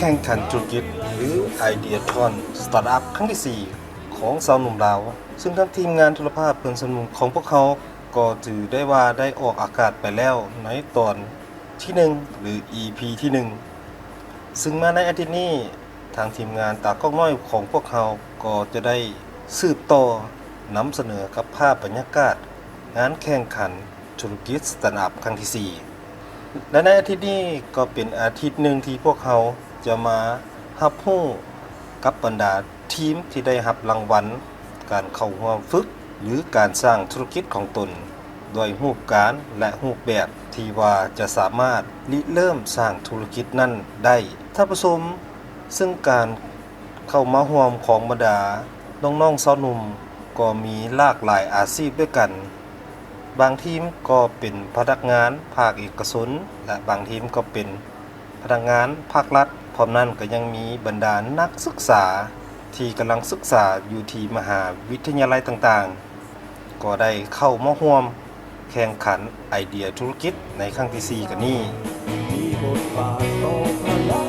ແຂ່ງຂັນທຸລະກິດ ຫຼື Ideathon Startup ຄັ້ງທີສີ່ ຂອງຊາວໜຸ່ມລາວ, ຊຶ່ງທາງທີມງານໂທລະພາບເພື່ອນຊາວໜຸ່ມຂອງພວກເຮົາ ກໍຖືໄດ້ວ່າໄດ້ອອກອາກາດໄປແລ້ວໃນຕອນທີໜຶ່ງ ຫຼື ອີພີທີໜຶ່ງ, ຊຶ່ງມາໃນອາທິດນີ້ ທາງທີມງານຕາກ້ອງນ້ອຍຂອງພວກເຮົາກໍຈະໄດ້ສືບຕໍ່ນຳສະເໜີກັບພາບບັນຍາກາດງານແຂ່ງຂັນທຸລະກິດ Startup ຄັ້ງທີສີ່ ແລະ ໃນອາທິດນີ້ກໍເປັນອາທິດໜຶ່ງທີ່ພວກເຮົາຈະມາຮັບຮູ້ກັບບັນດາທີມທີ່ໄດ້ຮັບລາງວັນການເຂົ້າຮ່ວມຝຶກ ຫຼື ການສ້າງທຸລະກິດຂອງຕົນ ດ້ວຍຮູບການ ແລະ ຮູບແບບທີ່ວ່າຈະສາມາດລິເລີ່ມສ້າງທຸລະກິດນັ້ນໄດ້. ທ່ານຜູ້ຊົມ, ຊຶ່ງການເຂົ້າມາຮ່ວມຂອງບັນດານ້ອງໆຊາວໜຸ່ມກໍມີຫຼາກຫຼາຍອາຊີບດ້ວຍກັນ. ບາງທີມກໍເປັນພະນັກງານພາກເອກະຊົນ ແລະ ບາງທີມກໍເປັນພະນັກງານພາກລັດ. ພ້ອມນັ້ນກໍຍັງມີບັນດານັກສຶກສາທີ່ກຳລັງສຶກສາຢູ່ທີ່ມະຫາວິທະຍາໄລຕ່າງໆ ກໍໄດ້ເຂົ້າມາຮ່ວມແຂ່ງຂັນໄອເດຍທຸລະກິດໃນຄັ້ງທີສີ່ກັນນີ້. ມີບົດບາດຕໍ່ພາລະ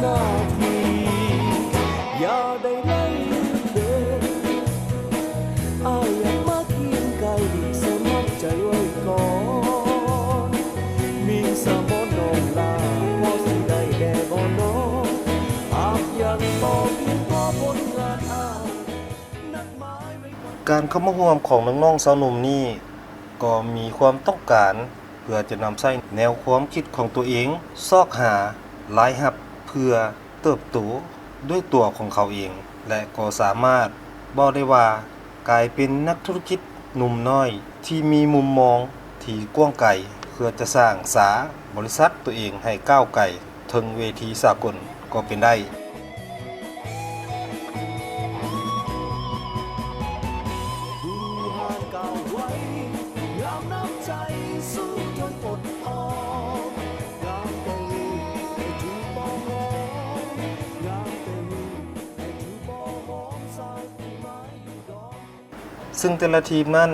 ໜ້າທີ່ ຢ່າໄດ້ໄລ່ເດີ ອ້າຍຢາກມາຄຽງໄກ ສະໝັກໃຈໄວ້ກ່ອນ ມີສະໝໍນ້ອງລາ ພໍຊິໄດ້ແດ່ບໍ່ນໍ ຫາກຍັງບໍ່ພຽງພໍຜົນງານອ້າຍ ນັດໝາຍໄວ້ກ່ອນ. ການເຂົ້າມາຮ່ວມຂອງນ້ອງໆຊາວໜຸ່ມນີ້ ກໍມີຄວາມຕ້ອງການເພື່ອຈະນຳໃຊ້ແນວຄວາມຄິດຂອງຕົວເອງ ຊອກຫາລາຍຮັບເພື່ອເຕີບໂຕດ້ວຍຕົວຂອງເຂົາເອງ ແລະ ກໍສາມາດເວົ້າໄດ້ວ່າ ກາຍເປັນນັກທຸລະກິດໜຸ່ມນ້ອຍທີ່ມີມຸມມອງທີ່ກວ້າງໄກ ເພື່ອຈະສ້າງສາບໍລິສັດຕົວເອງໃຫ້ກ້າວໄກເຖິງເວທີສາກົນກໍເປັນໄດ້. ຊຶ່ງແຕ່ລະທີມນັ້ນ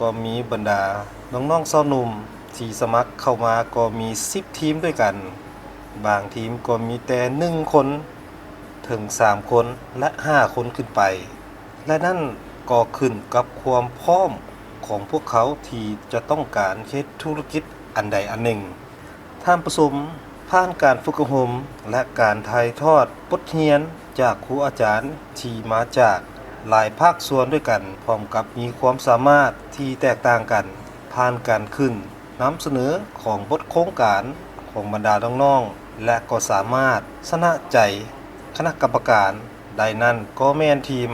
ກໍມີບັນດານ້ອງໆຊາວໜຸ່ມທີ່ສະໝັກເຂົ້າມາກໍມີສິບທີມດ້ວຍກັນ, ບາງທີມກໍມີແຕ່ໜຶ່ງຄົນເຖິງສາມຄົນ ແລະ ຫ້າຄົນຂຶ້ນໄປ, ແລະ ນັ້ນກໍຂຶ້ນກັບຄວາມພ້ອມຂອງພວກເຂົາທີ່ຈະຕ້ອງການເຮັດທຸລະກິດອັນໃດອັນໜຶ່ງ. ທ່ານຜູ້ຊົມຜ່ານການຝຶກອົບຮົມ ແລະ ການຖ່າຍທອດບົດຮຽນຈາກຄູອາຈານທີ່ມາຈາກຫຼາຍພາກສ່ວນດ້ວຍກັນ, ພ້ອມກັບມີຄວາມສາມາດທີ່ແຕກຕ່າງກັນ, ຜ່ານການຂຶ້ນນຳສະເໜີຂອງບົດໂຄງການຂອງບັນດານ້ອງໆ ແລະ ກໍສາມາດຊະນະໃຈຄະນະກຳມະການ ໄດ້ນັ້ນກໍແມ່ນທີມ,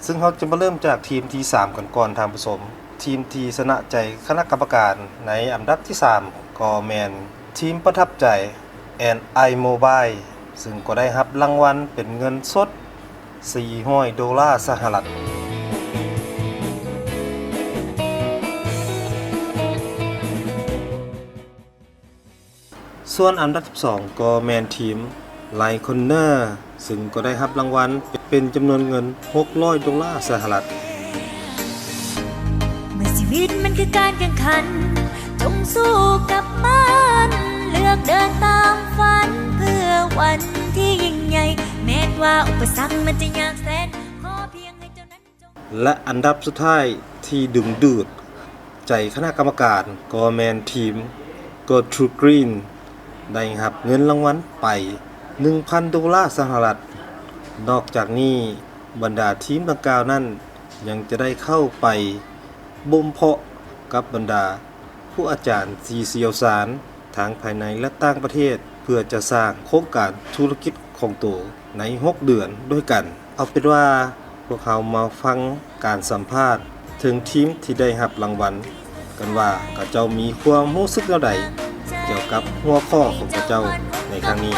ຊຶ່ງເຮົາຈະມາເລີ່ມຈາກທີມທີສາມກັນກ່ອນທ່ານຜູ້ຊົມ. ທີມທີ່ຊະນະໃຈຄະນະກຳມະການໃນອັນດັບທີສາມກໍແມ່ນທີມປະທັບໃຈ ແອນ ໄອ ໂມບາຍ ຊຶ່ງກໍໄດ້ຮັບລາງວັນເປັນເງິນສົດສີ່ຮ້ອຍໂດລາສະຫະລັດ. ສ່ວນອັນດັບທີສອງກໍແມ່ນທີມ ໄລຄອນເນີ ຊຶ່ງກໍໄດ້ຮັບລາງວັນເປັນຈຳນວນເງິນຫົກຮ້ອຍໂດລາສະຫະລັດ. ເມື່ອຊີວິດມັນຄືການແຂ່ງຂັນ ຈົ່ງສູ້ກັບມັນ ເລືອກເດີນຕາມຝັນ ເພື່ອວັນທີ່ຍິ່ງໃຫຍ່ ແມ່ນວ່າອຸປະສັກມັນຈະຍາກແສນ ຂໍພຽງໃຫ້ເຈົ້ານັ້ນ ແລະ ອັນດັບສຸດທ້າຍທີ່ດຶງດູດໃຈຄະນະກຳມະການກໍແມ່ນທີມ Go to Green ໄດ້ຮັບເງິນລາງວັນໄປໜຶ່ງພັນໂດລາສະຫະລັດ. ນອກຈາກນີ້, ບັນດາທີມດັ່ງກ່າວນັ້ນຍັງຈະໄດ້ເຂົ້າໄປບົ່ມເພາະກັບບັນດາ ຄູອາຈານທີ່ຊ່ຽວຊານທັງພາຍໃນ ແລະ ຕ່າງປະເທດ ເພື່ອຈະສ້າງໂຄງການທຸລະກິດຂອງໂຕໃນຫົກເດືອນດ້ວຍກັນ. ເອົາເປັນວ່າພວກເຮົາມາຟັງການສຳພາດເຖິງທີມທີ່ໄດ້ຮັບລາງວັນກັນວ່າ ເຂົາເຈົ້າມີຄວາມຮູ້ສຶກແນວໃດກ່ຽວກັບຫົວຂໍ້ຂອງເຂົາເຈົ້າໃນຄັ້ງນີ້.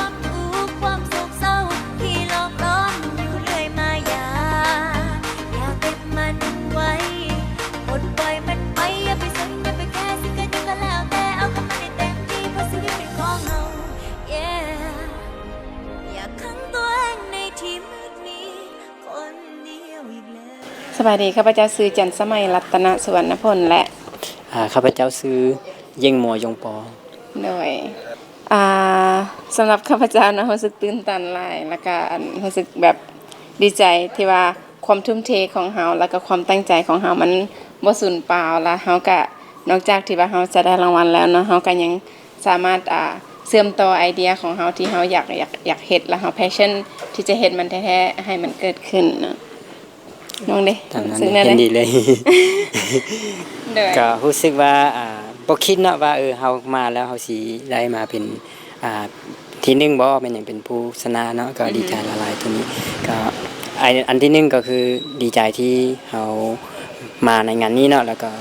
ສະບາຍດີ, ຂ້າພະເຈົ້າຊື່ ຈັນສະໄໝ ລັດຕະນະ ສຸວັນນະພົນ ແລະ ອາ ຂ້າພະເຈົ້າຊື່ ເຢັງມົວ ຢົງປໍ. ໂດຍ. ອ່າ ສຳລັບຂ້າພະເຈົ້ານະ ຮູ້ສຶກຕື່ນຕັນຫຼາຍ ແລ້ວກະ ອັນ ຮູ້ສຶກແບບດີໃຈທີ່ວ່າຄວາມທຸ່ມເທຂອງເຮົາ ແລ້ວກະຄວາມຕັ້ງໃຈຂອງເຮົາມັນບໍ່ສູນເປົ່າ ແລ້ວເຮົາກະ ນອກຈາກທີ່ວ່າເຮົາຈະໄດ້ລາງວັນແລ້ວເນາະ ເຮົາກະຍັງສາມາດ ອ່າ ເຊື່ອມຕໍ່ໄອເດຍຂອງເຮົາທີ່ເຮົາຢາກ ຢາກ ຢາກເຮັດ ແລ້ວເຮົາ passion ທີ່ຈະເຮັດມັນແທ້ໆ ໃຫ້ມັນເກີດຂຶ້ນເນາະ. ນ້ອງເດ້ ຕາມນັ້ນ ຮູ້ສຶກແນວໃດ? ເຫັນດີເລີຍ. ໂດຍ ກໍຮູ້ສຶກວ່າ ອ່າ ບໍ່ຄິດເນາະວ່າ ເອີ ເຮົາມາແລ້ວເຮົາຊິໄດ້ມາເປັນ ອ່າ ທີໜຶ່ງບໍ່ ແມ່ນຫຍັງ ເປັນຜູ້ຊະນະເນາະ ກໍ ອືຮຶ ດີໃຈຫຼາຍໆ ຕົວນີ້ ກໍ ອັນ ອັນທີໜຶ່ງກໍຄືດີໃຈທີ່ເຮົາມາໃນງານນີ້ເນາະ ແລ້ວກໍ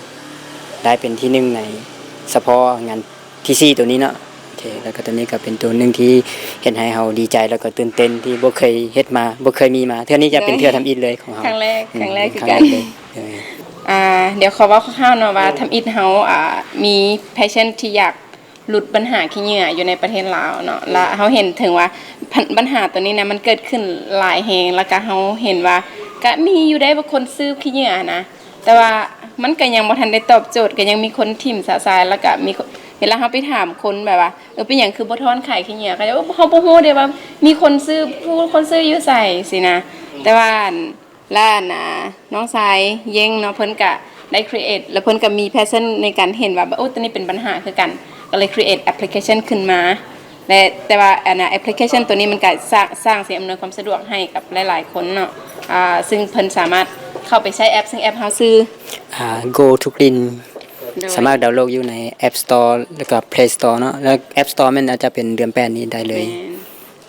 ໄດ້ເປັນທີໜຶ່ງໃນສະເພາະງານ ທີສີ່ຕົວນີ້ເນາະ ໂອເຄ ແລ້ວກໍຕົວນີ້ກໍເປັນຕົວໜຶ່ງທີ່ເຮັດໃຫ້ເຮົາດີໃຈ ແລ້ວກໍຕື່ນເຕັ້ນທີ່ບໍ່ເຄີຍເຮັດມາ ບໍ່ເຄີຍມີມາ ເທື່ອນີ້ຈະເປັນເທື່ອທຳອິດເລີຍຂອງເຮົາ ຄັ້ງແລກ ອືມ ຄັ້ງແລກຄືກັນ ຄັ້ງແລກເລີຍ ໂດຍ ອ່າ ດຽວຂໍເວົ້າຄ່າວໆເນາະວ່າ ໂດຍ ທຳອິດເຮົາ ອ່າ ມີ passion ທີ່ຢາກຫຼຸດບັນຫາຂີ້ເຫຍື້ອຢູ່ໃນປະເທດລາວເນາະ ແລະ ເຮົາເຫັນເຖິງວ່າ ບັນ ບັນຫາຕົວນີ້ນະ ມັນເກີດຂຶ້ນຫຼາຍແຮງ ແລ້ວກະເຮົາເຫັນວ່າ ກະມີຢູ່ເດ້ ບາງຄົນຊື້ຂີ້ເຫຍື້ອນະ ແຕ່ວ່າມັນກະຍັງບໍ່ທັນໄດ້ຕອບໂຈດ ກະຍັງມີຄົນຖິ້ມຊະຊາຍ ແລ້ວກະມີຄົນ ເວລາເຮົາໄປຖາມຄົນແບບວ່າ ເອີ ເປັນຫຍັງຄືບໍ່ທ້ອນຂາຍຂີ້ເຫຍື້ອ ເຂົາເຈົ້າ ເຮົາບໍ່ຮູ້ເດ້ວ່າມີຄົນຊື້ ຜູ້ຄົນຊື້ຢູ່ໃສຊີ້ນະ ແຕ່ວ່າ ອັນ ແລະ ອັນ ນ້ອງຊາຍເຢັງເນາະ ເພິ່ນກະໄດ້ create ແລ້ວເພິ່ນກະມີ passion ໃນການເຫັນວ່າ ໂອ້ ຕົວນີ້ເປັນບັນຫາຄືກັນ ກໍເລີຍ create application ຂຶ້ນມາ ແລະ ແຕ່ວ່າ ອັນ application ຕົວນີ້ມັນກະສ້າງ ສ້າງສິ່ງອຳນວຍຄວາມສະດວກໃຫ້ກັບຫຼາຍໆຄົນເນາະ ອ່າ ຊຶ່ງເພິ່ນສາມາດເຂົ້າໄປໃຊ້ແອັບ ຊຶ່ງແອັບເຮົາຊື່ ອ່າ Go to Green ໂດຍ ສາມາດດາວໂຫຼດຢູ່ໃນ App Store ແລ້ວກໍ Play Store ເນາະ ແລ້ວ App Store ແມ່ນອາດຈະເປັນເດືອນແປດນີ້ໄດ້ເລີຍ ແມ່ນ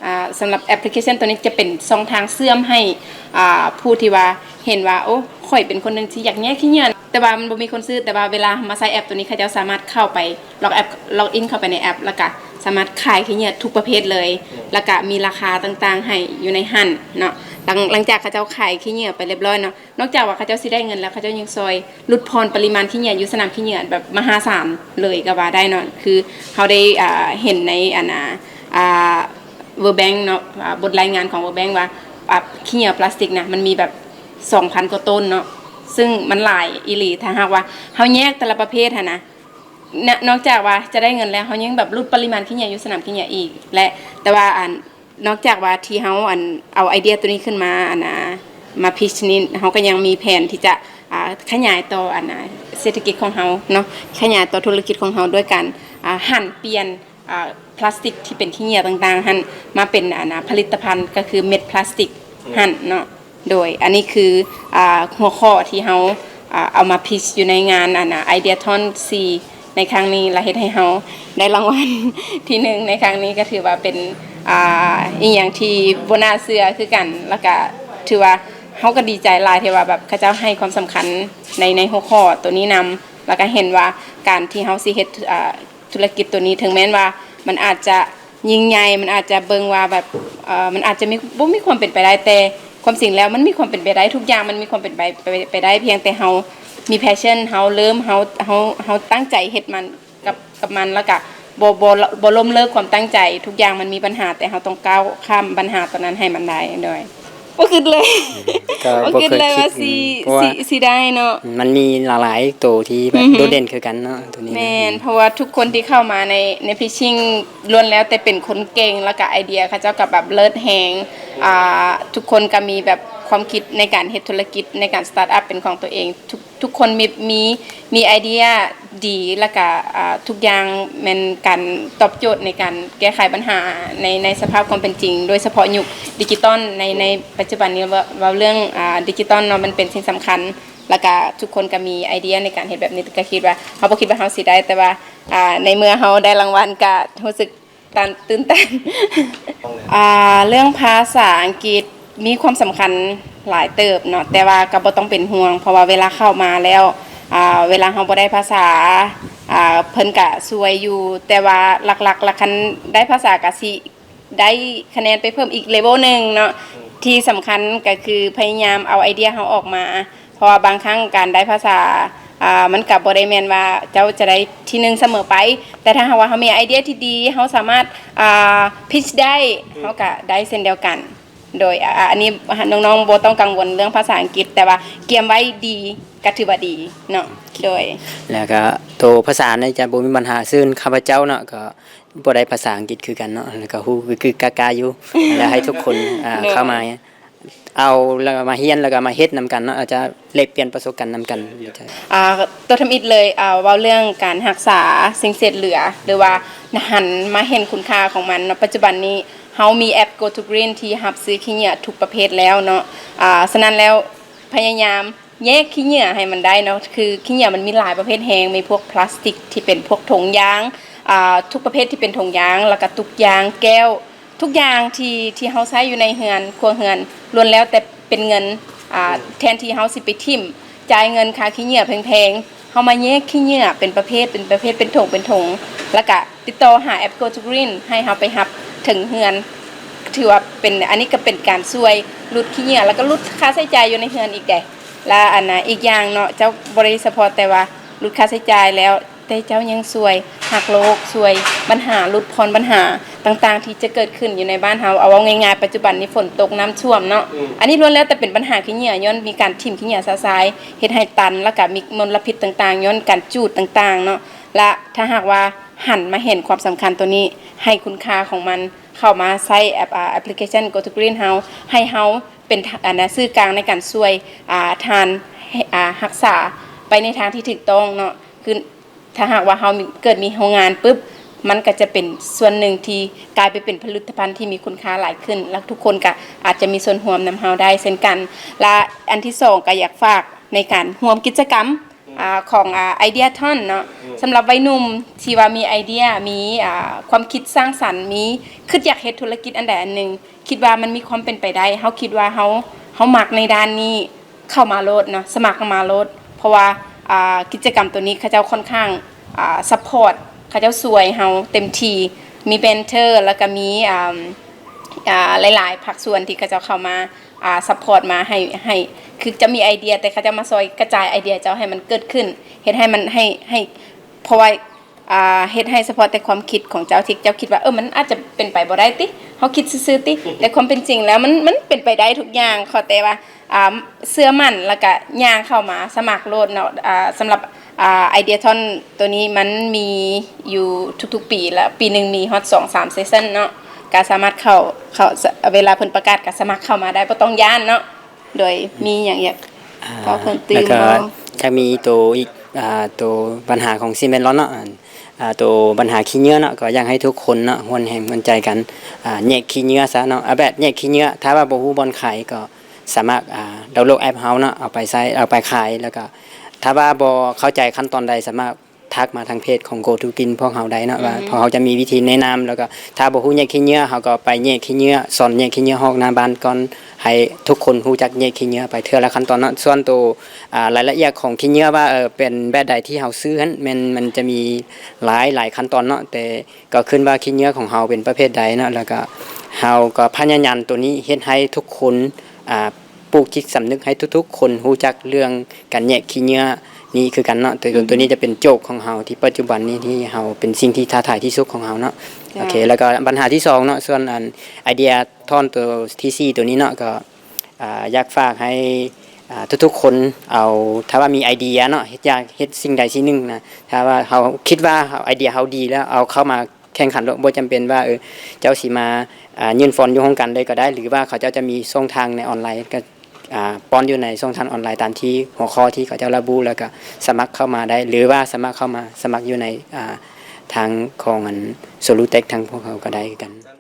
ອ່າ ສຳລັບ application ຕົວນີ້ຈະເປັນຊ່ອງທາງເຊື່ອມໃຫ້ ອ່າ ຜູ້ທີ່ວ່າເຫັນວ່າ ໂອ້ ຂ້ອຍເປັນຄົນໜຶ່ງທີ່ຢາກແຍກຂີ້ເຫຍື້ອ ແຕ່ວ່າມັນບໍ່ມີຄົນຊື້ ແຕ່ວ່າເວລາມາໃຊ້ແອັບຕົວນີ້ ເຂົາເຈົ້າສາມາດເຂົ້າໄປ log app log in ເຂົ້າໄປໃນແອັບ ແລ້ວກະສາມາດຂາຍຂີ້ເຫຍື້ອທຸກປະເພດເລີຍ ແລ້ວກະມີລາຄາຕ່າງໆໃຫ້ຢູ່ໃນຫັ້ນເນາະ ຫຼັງ ຫຼັງຈາກເຂົາເຈົ້າຂາຍຂີ້ເຫຍື້ອໄປລຽບຮ້ອຍເນາະ ນອກຈາກວ່າເຂົາເຈົ້າຊິໄດ້ເງິນແລ້ວ ເຂົາເຈົ້າຍັງຊ່ອຍຫຼຸດຜ່ອນປະລິມານຂີ້ເຫຍື້ອຢູ່ສະໜາມຂີ້ເຫຍື້ອແບບມະຫາສານເລີຍກໍວ່າໄດ້ເນາະ ຄືເຮົາໄດ້ ອ່າ ເຫັນໃນ ອັນ ອ່າ World Bank ເນາະ ອ່າ ບົດລາຍງານຂອງ World Bank ວ່າ ອ່າ ຂີ້ເຫຍື້ອພລາສຕິກນະ ມັນມີແບບສອງພັນກວ່າໂຕນເນາະ ຊຶ່ງມັນຫຼາຍອີ່ຫຼີ ຖ້າຫາກວ່າເຮົາແຍກແຕ່ລະປະເພດຫັ້ນນະ ນະ ນອກຈາກວ່າຈະໄດ້ເງິນແລ້ວ ເຮົາຍັງແບບຫຼຸດປະລິມານຂີ້ເຫຍື້ອຢູ່ສະໜາມຂີ້ເຫຍື້ອອີກ ແລະ ແຕ່ວ່າ ອັນ ນອກຈາກວ່າທີ່ເຮົາ ອັນ ເອົາໄອເດຍຕົວນີ້ຂຶ້ນມາ ອັນ ອ່າ ມາ pitch ນີ້ ເຮົາກໍຍັງມີແຜນທີ່ຈະ ອ່າ ຂະຫຍາຍຕໍ່ ອັນ ອ່າ ເສດຖະກິດຂອງເຮົາເນາະ ຂະຫຍາຍຕໍ່ທຸລະກິດຂອງເຮົາດ້ວຍການ ອ່າ ຫັນປ່ຽນ ອ່າ ພລາສຕິກທີ່ເປັນຂີ້ເຫຍື້ອຕ່າງໆຫັ້ນ ມາເປັນ ອັນ ອ່າ ຜະລິດຕະພັນ ກໍຄືເມັດພລາສຕິກຫັ້ນເນາະ. ໂດຍ ອັນນີ້ຄື ອ່າ ຫົວຂໍ້ທີ່ເຮົາ ອ່າ ເອົາມາ pitch ຢູ່ໃນງານ ອັນ ອ່າ Ideathon ສີ່ ໃນຄັ້ງນີ້ ແລະ ເຮັດໃຫ້ເຮົາໄດ້ລາງວັນທີໜຶ່ງໃນຄັ້ງນີ້ ກໍຖືວ່າເປັນ ອ່າ ອີ່ຫຍັງທີ່ບໍ່ໜ້າເຊື່ອຄືກັນ ແລ້ວກະຖືວ່າເຮົາກໍດີໃຈຫຼາຍທີ່ວ່າແບບເຂົາເຈົ້າໃຫ້ຄວາມສຳຄັນໃນ ໃນຫົວຂໍ້ໂຕນີ້ນຳ ແລ້ວກະເຫັນວ່າການທີ່ເຮົາຊິເຮັດ ອ່າ ທຸລະກິດໂຕນີ້ ເຖິງແມ່ນວ່າມັນອາດຈະຍິ່ງໃຫຍ່ ມັນອາດຈະເບິ່ງວ່າແບບ ເອີ ມັນອາດຈະມີ ບໍ່ມີຄວາມເປັນໄປໄດ້ ແຕ່ຄວາມຈິງແລ້ວມັນມີຄວາມເປັນໄປໄດ້ ທຸກຢ່າງມັນມີຄວາມເປັນໄປ ໄປ ໄປໄດ້ ພຽງແຕ່ເຮົາມີ passion ເຮົາເລີ່ມ ເຮົາ ເຮົາ ເຮົາຕັ້ງໃຈເຮັດມັນ ກັບ ກັບມັນ ແລ້ວກະບໍ່ ບໍ່ ບໍ່ລົ້ມເລີກຄວາມຕັ້ງໃຈ ທຸກຢ່າງມັນມີບັນຫາ ແຕ່ເຮົາຕ້ອງກ້າວຂ້າມບັນຫາຕົວນັ້ນໃຫ້ມັນໄດ້ ໂດຍ ບໍ່ຄິດເລີຍ ອືມ ກໍບໍ່ຄິດເລີຍວ່າຊິ ເພາະວ່າ ຊິ ຊິໄດ້ເນາະ ມັນມີຫຼາຍໆໂຕທີ່ແບບ ອືຮຶ ໂດດເດັ່ນຄືກັນເນາະ ໂຕນີ້ນະ ແມ່ນ ອືມ ເພາະວ່າທຸກຄົນທີ່ເຂົ້າມາໃນ ໃນ pitching ລ້ວນແລ້ວແຕ່ເປັນຄົນເກັ່ງ ແລ້ວກະໄອເດຍເຂົາເຈົ້າກະແບບເລີດແຮງ ອ່າ ທຸກຄົນກະມີແບບຄວາມຄິດໃນການເຮັດທຸລະກິດ ໃນການ start up ເປັນຂອງຕົວເອງ ທຸກ ທຸກຄົນມີ ມີ ມີໄອເດຍດີ ແລ້ວກະ ອ່າ ທຸກຢ່າງແມ່ນການຕອບໂຈດໃນການແກ້ໄຂບັນຫາໃນ ໃນສະພາບຄວາມເປັນຈິງ ໂດຍສະເພາະຍຸກດິຈິຕອນໃນ ໃນປັດຈຸບັນນີ້ ເວົ້າ ເວົ້າເລື່ອງ ອ່າ ດິຈິຕອນເນາະ ມັນເປັນສິ່ງສຳຄັນ ແລ້ວກະທຸກຄົນກະມີໄອເດຍໃນການເຮັດແບບນີ້ ກະຄິດວ່າ ເຮົາບໍ່ຄິດວ່າເຮົາຊິໄດ້ ແຕ່ວ່າ ອ່າ ໃນເມື່ອເຮົາໄດ້ລາງວັນ ກະຮູ້ສຶກ ຕື່ນ ຕື່ນເຕັ້ນ ອ່າ ເລື່ອງພາສາອັງກິດມີຄວາມສຳຄັນຫຼາຍເຕີບເນາະ ແຕ່ວ່າກໍບໍ່ຕ້ອງເປັນຫ່ວງ ເພາະວ່າເວລາເຂົ້າມາແລ້ວ ອ່າ ເວລາເຮົາບໍ່ໄດ້ພາສາ ອ່າ ເພິ່ນກະຊ່ວຍຢູ່ ແຕ່ວ່າຫຼັກໆ ລະຄັນໄດ້ພາສາກະຊິໄດ້ຄະແນນໄປເພີ່ມອີກ level ໜຶ່ງເນາະ ທີ່ສຳຄັນກະຄືພະຍາຍາມເອົາໄອເດຍເຮົາອອກມາ ເພາະວ່າບາງຄັ້ງການໄດ້ພາສາ ອ່າ ມັນກະບໍ່ໄດ້ແມ່ນວ່າເຈົ້າຈະໄດ້ທີໜຶ່ງສະເໝີໄປ ແຕ່ຖ້າຫາກວ່າເຮົາມີໄອເດຍທີ່ດີ ເຮົາສາມາດ ອ່າ pitch ໄດ້ ອືມ ເຮົາກະໄດ້ເຊັ່ນດຽວກັນ ໂດຍ ອ່າ ອັນນີ້ນ້ອງໆບໍ່ຕ້ອງກັງວົນເລື່ອງພາສາອັງກິດ ແຕ່ວ່າກຽມໄວ້ດີກະຖືວ່າດີເນາະ ໂອເຄ ໂດຍ ແລ້ວກະ ໂຕພາສານີ້ຈະບໍ່ມີບັນຫາ ເຊິ່ງຂ້າພະເຈົ້າເນາະ ກໍບໍ່ໄດ້ພາສາອັງກິດຄືກັນເນາະ ແລ້ວກໍຮູ້ກຶກໆກາໆຢູ່ ແລ້ວໃຫ້ທຸກຄົນ ອ່າ ໂດຍ ເຂົ້າມາ ເອົາ ແລ້ວກໍມາຮຽນ ແລ້ວກໍມາເຮັດນຳກັນເນາະ ອາດຈະແລກປ່ຽນປະສົບການນຳກັນ. ອ່າ ຕົວທຳອິດເລີຍ ອ່າ ເວົ້າເລື່ອງການຮັກສາສິ່ງເສດເຫຼືອ ຫຼືວ່າຫັນມາເຫັນຄຸນຄ່າຂອງມັນເນາະ. ປັດຈຸບັນນີ້ເຮົາມີແອັບ Go to Green ທີ່ຮັບຊື້ຂີ້ເຫຍື້ອທຸກປະເພດແລ້ວເນາະ. ອ່າ ສະນັ້ນແລ້ວ ພະຍາຍາມແຍກຂີ້ເຫຍື້ອໃຫ້ມັນໄດ້ເນາະ ຄືຂີ້ເຫຍື້ອມັນມີຫຼາຍປະເພດແຮງ ມີພວກພລາສຕິກທີ່ເປັນພວກຖົງຢາງ ອ່າ ທຸກປະເພດທີ່ເປັນຖົງຢາງ ແລ້ວກະຕຸກຢາງ ແກ້ວ ທຸກຢ່າງທີ່ ທີ່ເຮົາໃຊ້ຢູ່ໃນເຮືອນ ຄົວເຮືອນ ລ້ວນແລ້ວແຕ່ເປັນເງິນ ອ່າ ແທນທີ່ເຮົາຊິໄປຖິ້ມ ຈ່າຍເງິນຄ່າຂີ້ເຫຍື້ອແພງໆ ເຮົາມາແຍກຂີ້ເຫຍື້ອເປັນປະເພດ ເປັນປະເພດ ເປັນຖົງ ເປັນຖົງ ແລ້ວກະຕິດຕໍ່ຫາແອັບ Go to Green ໃຫ້ເຮົາໄປຮັບເຖິງເຮືອນ ຖືວ່າເປັນ ອັນນີ້ກໍເປັນການຊ່ວຍຫຼຸດຂີ້ເຫຍື້ອ ແລ້ວກໍຫຼຸດຄ່າໃຊ້ຈ່າຍຢູ່ໃນເຮືອນອີກເດ້. ແລະ ອັນນ່າ ອີກຢ່າງເນາະ ເຈົ້າບໍ່ໄດ້ສະເພາະແຕ່ວ່າຫຼຸດຄ່າໃຊ້ຈ່າຍແລ້ວ ແຕ່ເຈົ້າຍັງຊ່ວຍຮັກໂລກ ຊ່ວຍບັນຫາ ຫຼຸດຜ່ອນບັນຫາຕ່າງໆທີ່ຈະເກີດຂຶ້ນຢູ່ໃນບ້ານເຮົາ. ເອົາເວົ້າງ່າຍໆ ປັດຈຸບັນນີ້ຝົນຕົກ ນ້ຳຖ້ວມເນາະ ອັນນີ້ລ້ວນແລ້ວແຕ່ເປັນບັນຫາຂີ້ເຫຍື້ອ ຍ້ອນມີການຖິ້ມຂີ້ເຫຍື້ອຊະຊາຍ ເຮັດໃຫ້ຕັນ ແລ້ວກະມີມົນລະພິດຕ່າງໆ ຍ້ອນການຈູດຕ່າງໆເນາະ. ແລະ ຖ້າຫາກວ່າຫັນມາເຫັນຄວາມສຳຄັນໂຕນີ້ ໃຫ້ຄຸນຄ່າຂອງມັນ ເຂົ້າມາໃຊ້ແອັບ ອ່າ ແອັບພລິເຄຊັນ Go to Green ເຮົາ ໃຫ້ເຮົາເປັນ ອັນນ່າ ສື່ກາງໃນການຊ່ວຍ ອ່າ ທ່ານ ອ່າ ຮັກສາໄປໃນທາງທີ່ຖືກຕ້ອງເນາະ ຄື ຖ້າຫາກວ່າເຮົາມີ ເກີດມີໂຮງງານປຶບ ມັນກໍຈະເປັນສ່ວນໜຶ່ງທີ່ກາຍໄປເປັນຜະລິດຕະພັນທີ່ມີຄຸນຄ່າຫຼາຍຂຶ້ນ ແລ້ວທຸກຄົນກໍອາດຈະມີສ່ວນຮ່ວມນຳເຮົາໄດ້ເຊັ່ນກັນ. ແລະ ອັນທີສອງກໍຢາກຝາກໃນການຮ່ວມກິດຈະກຳ ອ່າ ຂອງ ອ່າ Ideathon ເນາະ ສຳລັບໄວໜຸ່ມທີ່ວ່າມີໄອເດຍ ມີ ອ່າ ຄວາມຄິດສ້າງສັນ ມີ ຄິດຢາກເຮັດທຸລະກິດອັນໃດອັນໜຶ່ງ ຄິດວ່າມັນມີຄວາມເປັນໄປໄດ້ ເຮົາຄິດວ່າເຮົາ ເຮົາມັກໃນດ້ານນີ້ ເຂົ້າມາໂລດເນາະ ສະໝັກເຂົ້າມາໂລດ ເພາະວ່າ ອ່າ ກິດຈະກຳໂຕນີ້ເຂົາເຈົ້າຂ້ອນຂ້າງ ອ່າ ຊັບພອດ ເຂົາເຈົ້າຊ່ວຍເຮົາເຕັມທີ່ ມີເມັນເທີ ແລ້ວກໍມີ ອ່າ ອ່າ ຫຼາຍໆພາກສ່ວນທີ່ເຂົາເຈົ້າເຂົ້າມາ ອ່າ ຊັບພອດມາໃຫ້ ໃຫ້ ຄືຈະມີໄອເດຍ ແຕ່ເຂົາເຈົ້າມາຊ່ອຍກະຈາຍໄອເດຍເຈົ້າໃຫ້ມັນເກີດຂຶ້ນ ເຮັດໃຫ້ມັນ ໃຫ້ ໃຫ້ ເພາະວ່າ ອ່າ ເຮັດໃຫ້ສະເພາະແຕ່ຄວາມຄິດຂອງເຈົ້າ ທີ່ເຈົ້າຄິດວ່າ ເອີ ມັນອາດຈະເປັນໄປບໍ່ໄດ້ຕິ ເຮົາຄິດຊື່ໆຕິ ແຕ່ຄວາມເປັນຈິງແລ້ວມັນ ມັນເປັນໄປໄດ້ທຸກຢ່າງ ຂໍແຕ່ວ່າ ອ່າ ເຊື່ອໝັ້ນ ແລ້ວກະຍ່າງເຂົ້າມາສະໝັກໂລດເນາະ. ອ່າ ສຳລັບ ອ່າ Ideathon ໂຕນີ້ມັນມີຢູ່ທຸກໆປີ ແລ້ວປີໜຶ່ງມີຮອດສອງສາມເຊັສຊັນເນາະ ກະສາມາດເຂົ້າ ເຂົ້າ ເວລາເພິ່ນປະກາດກະສະໝັກເຂົ້າມາໄດ້ ບໍ່ຕ້ອງຢ້ານເນາະ. ໂດຍ ມີຫຍັງຢາກ ອ່າ ເວົ້າເພີ່ມຕື່ມ ແລ້ວກໍ ບໍ່? ຈະມີໂຕອີກ ອ່າ ໂຕບັນຫາຂອງຊີເມັນລອນເນາະ ອັນ ອ່າ ໂຕບັນຫາຂີ້ເຫຍື້ອເນາະ ກໍຢາກໃຫ້ທຸກຄົນເນາະ ຮ່ວມແຮງຮ່ວມໃຈກັນ ອ່າ ແຍກຂີ້ເຫຍື້ອຊະເນາະ ເອົາແບບແຍກຂີ້ເຫຍື້ອ ຖ້າວ່າບໍ່ຮູ້ບ່ອນຂາຍກໍສາມາດ ອ່າ ດາວໂຫຼດແອັບເຮົາເນາະ ເອົາໄປໃຊ້ ເອົາໄປຂາຍ ແລ້ວກໍຖ້າວ່າບໍ່ເຂົ້າໃຈຂັ້ນຕອນໃດ ສາມາດ ທັກມາທາງເພຈຂອງ Go to Green ພວກເຮົາໄດ້ເນາະ ວ່າພວກເຮົາຈະມີວິທີແນະນຳ ແລ້ວກໍຖ້າບໍ່ຮູ້ແຍກຂີ້ເຫຍື້ອ ເຮົາກໍໄປແຍກຂີ້ເຫຍື້ອ ສອນແຍກຂີ້ເຫຍື້ອຮອກໜ້າບ້ານກ່ອນ ໃຫ້ທຸກຄົນຮູ້ຈັກແຍກຂີ້ເຫຍື້ອໄປເທື່ອລະຂັ້ນຕອນເນາະ. ສ່ວນໂຕ ອ່າ ລາຍລະອຽດຂອງຂີ້ເຫຍື້ອວ່າ ເອີ ເປັນແບບໃດທີ່ເຮົາຊື້ຫັ້ນ ແມ່ນມັນຈະມີຫຼາຍ ຫຼາຍຂັ້ນຕອນເນາະ ແຕ່ກໍຂຶ້ນວ່າຂີ້ເຫຍື້ອຂອງເຮົາເປັນປະເພດໃດເນາະ ແລ້ວກໍເຮົາກໍພະຍາຍາມໂຕນີ້ເຮັດໃຫ້ທຸກຄົນ ອ່າ ປູກຈິດສຳນຶກໃຫ້ທຸກໆຄົນຮູ້ຈັກເລື່ອງການແຍກຂີ້ເຫຍື້ອນີ້ຄືກັນເນາະ. ໂຕ ໂຕນີ້ຈະເປັນໂຈດຂອງເຮົາທີ່ປັດຈຸບັນນີ້ ທີ່ເຮົາເປັນສິ່ງທີ່ທ້າທາຍທີ່ສຸດຂອງເຮົາເນາະ. ໂອເຄ ແລ້ວກໍບັນຫາທີສອງເນາະ ສ່ວນອັນ Ideathon ໂຕທີສີ່ໂຕນີ້ເນາະ ກໍ ອ່າ ຢາກຝາກໃຫ້ອ່າ ທຸກໆຄົນເອົາ ຖ້າວ່າມີໄອເດຍເນາະ ເຮັດ ຢາກເຮັດສິ່ງໃດສິ່ງໜຶ່ງນະ ຖ້າວ່າເຮົາຄິດວ່າເຮົາ ໄອເດຍເຮົາດີແລ້ວ ເອົາເຂົ້າມາ ແຂ່ງຂັນໂລດ ບໍ່ຈຳເປັນວ່າ ເອີ ເຈົ້າຊິມາ ອ່າ ຍື່ນຟອນຢູ່ຮ່ວມກັນເລີຍກໍໄດ້ ຫຼືວ່າເຂົາເຈົ້າຈະມີຊ່ອງທາງໃນອອນລາຍ ກໍ ອ່າ ປ້ອນຢູ່ໃນຊ່ອງທາງອອນລາຍ ຕາມທີ່ຫົວຂໍ້ທີ່ເຂົາເຈົ້າລະບຸ ແລ້ວກໍສະໝັກເຂົ້າມາໄດ້ ຫຼືວ່າສະໝັກເຂົ້າມາ ສະໝັກຢູ່ໃນ ອ່າ ທາງຂອງອັນ Solutech ທາງພວກເຮົາກໍໄດ້ຄືກັນ.